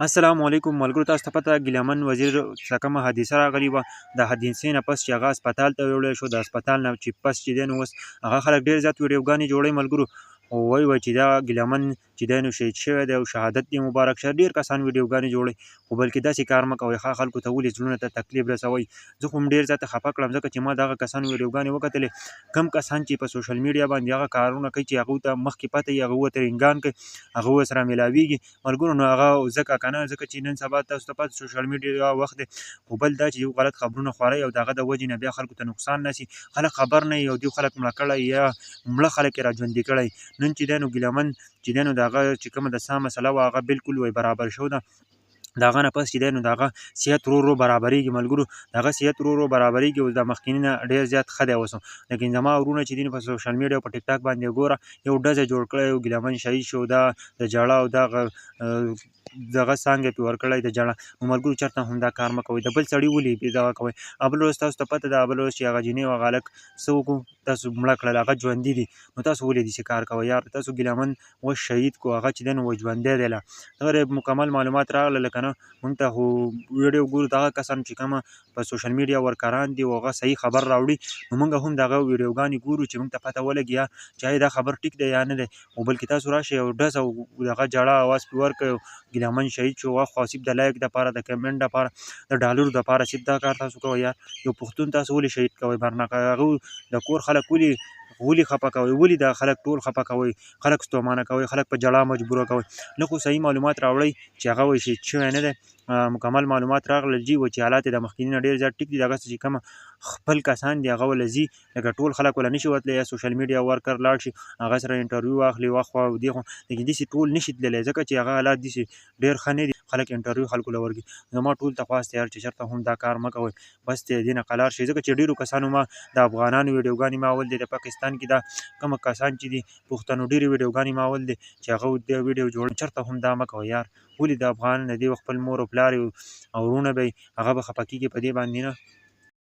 السلام علیکم ملګرو، تاسو ته پته ګیلامن وزیر څه کومه حادثه راغلې وه. د حادثې نه پس چې هغه هسپتال ته وړل شو، د هسپتال نه چې پس چې دی نو اوس هغه خلک ډېر زیات ویډیوګانې جوړوي ملګرو، خو وایي وایي چې دا ګیلامن چې دی نو شهید شوی دی او شهادت دې مبارک شه. ډېر کسان ویډیوګانې جوړوي، خو بلکې داسې کار مه کوئ، ښه خلکو ته ولې زړونه ته تکلیف رسوئ؟ زه خو هم ډېر زیات خفه کړم، ځکه چې ما دغه کسانو ویډیوګانې وکتلې، کم کسان چې په سوشل میډیا باندې هغه کارونه کوي چې هغوی ته مخکې پته وي، هغوی ورته رنګان کوي، هغوی سره میلاویږي ملګرو. نو هغه ځکه که نه، ځکه چې نن سبا تاسو ته پته سوشل میډیا وخت دی، خو بل دا چې یو غلط خبرونه خورئ او د هغه د وجې نه بیا خلکو ته نقصان نه سي، خلک خبر نه وي او دوی خلک مړه کړی یا مړه خلک یې را ژوندي کړی. نن چې دی نو ګیلهمن چې دی نو د هغه چې کومه د ساه مسله وه هغه بالکل وایي برابر شو ده. د هغه نه پس چې دی نو د هغه صحت ورو ورو برابرېږي ملګرو، د هغه صحت ورو ورو برابرېږي او د مخکیني نه ډېر زیات ښه دی اوس. لیکن زما وروڼه چې دي په سوشل میډیا او په ټیک ټاک باندې ګوره یو ډزه جوړ کړی او ګیلهمن شهید شو، دا د ژړا او دغه دغه څانګه پې ورکړی د ژړا. نو ملګرو چېرته هم دا کار مه کوئ، د بل سړي ولې پې دغه کوئ؟ بل ورځ تاسو ته پته ده، بل ورځ چې هغه جینۍ او هغه هلک څه وکړو، تاسو مړه کړل، هغه ژوندي دي، نو تاسو ولې داسې کار کوئ یار؟ تاسو ګیلهمن اوس شهید کو، هغه چې دی نو ژوندی دی. لا دغه مکمل معلومات راغله که نه مونږ ته خو ویډیو ګورو دغه کسان چې کومه په سوشل میډیا ورکران دي او هغه صحیح خبر راوړي، نو مونږ هم دغه ویډیوګانې ګورو چې مونږ ته پته ولګي یا چې آیا دا خبر ټیک دی یا نه دی. خو بلکې تاسو راشئ او ډز او دغه ژړا اواز پرې ورکړئ، ګیلهمن شهید شو، هغه خو صرف د لایک دپاره، د کمنټ دپاره، د ډالرو دپاره صرف دا کار تاسو کوئ یار. یو پښتون تاسو ولې شهید کوئ؟ برناکه هغه د کور خلک ولې ولې خفه کوئ؟ ولې دا خلک ټول خفه کوئ؟ خلک ستومانه کوئ، خلک په ژړا مجبوره کوئ. نه خو صحیح معلومات راوړئ چې هغه وایي شهید شوی نه دی. مکمل معلومات راغلل جي و چې حالات یې د مخکیني نه ډېر زیات ټیک دي. دغسې چې کومه خپل کسان دي هغه وله ځي، لکه ټول خلک وله نشي ورتلی، یا سوشل میډیا ورکر لاړ شي هغه سره انټرویو واخلي واخوا او دې خوا، لیکن داسې ټول نشي تللی، ځکه چې هغه حالات داسې ډېر ښه نه دي. خلک انټرویو خلکو له ورکړي. زما ټول ته خواست یار چې چېرته هم دا کار مه کوئ، بس دی دې نه قلار شئ، ځکه چې ډېرو کسانو ما د افغانانو ویډیوګانې ما ولدې، د پاکستان کې دا کوم کسان چې دي پښتنو ډېرې ویډیوګانې ما ولدې چې هغه دا ویډیو جوړ، چېرته هم دا مه کوئ یار. ولې د افغان د دې خپل مور او پلار او وروڼه به هغه به خفه کېږي په دې باندې نه.